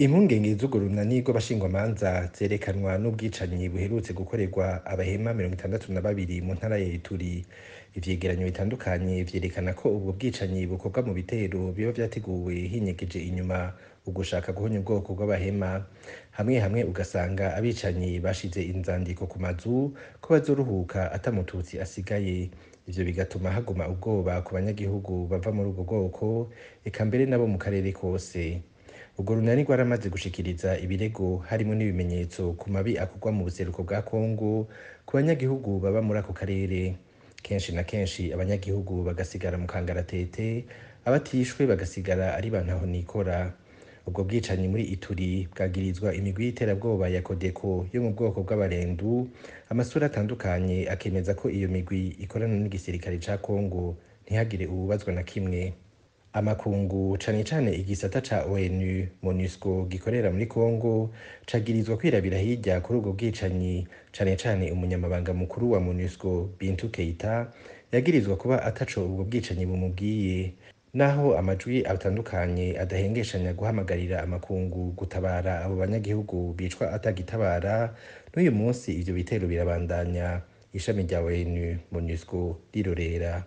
Impungenge z'urwo runani rw'abashingwamanza zerekanwa n'ubwicanyi buherutse gukorerwa abahema 62 mu ntara ya Ituri. Ivyegeranyo bitandukanye vyerekana ko ubwo bwicanyi bukorwa mu bitero biba vyateguwe hinyegeje inyuma ugushaka guhonya ubwoko bw'abahema. Hamwe hamwe ugasanga abicanyi bashize inzandiko ku mazu ko bazoruhuka ata mututsi asigaye. Ivyo bigatuma haguma ubwoba ku banyagihugu bava muri ubwo bwoko, eka mbere n'abo mu karere kose. Urwo runani rwaramaze gushikiriza ibirego harimwo n'ibimenyetso ku mabi akorwa mu buseruko bwa Kongo ku banyagihugu baba muri ako karere. Kenshi na kenshi abanyagihugu bagasigara mu kangaratete, abatishwe bagasigara ari ba ntahonikora. Ubwo bwicanyi muri Ituri bwagirizwa imigwi y'iterabwoba ya Codeco yo mu bwoko bw'abarendu, amasura atandukanye akemeza ko iyo migwi ikorana n'igisirikare ca Kongo, ntihagire uwubazwa na kimwe. Amakungu cane cane igisata ca ONU MONUSCO gikorera muri Kongo cagirizwa kwirabira hirya kuri ubwo bwicanyi, cane cane umunyamabanga mukuru wa MONUSCO Bintou Keita yagirizwa kuba ataco ubwo bwicanyi bumubwiye. Naho amajwi atandukanye adahengeshanya guhamagarira amakungu gutabara abo banyagihugu bicwa atagitabara, n'uyu munsi ivyo bitero birabandanya, ishami rya ONU MONUSCO rirorera.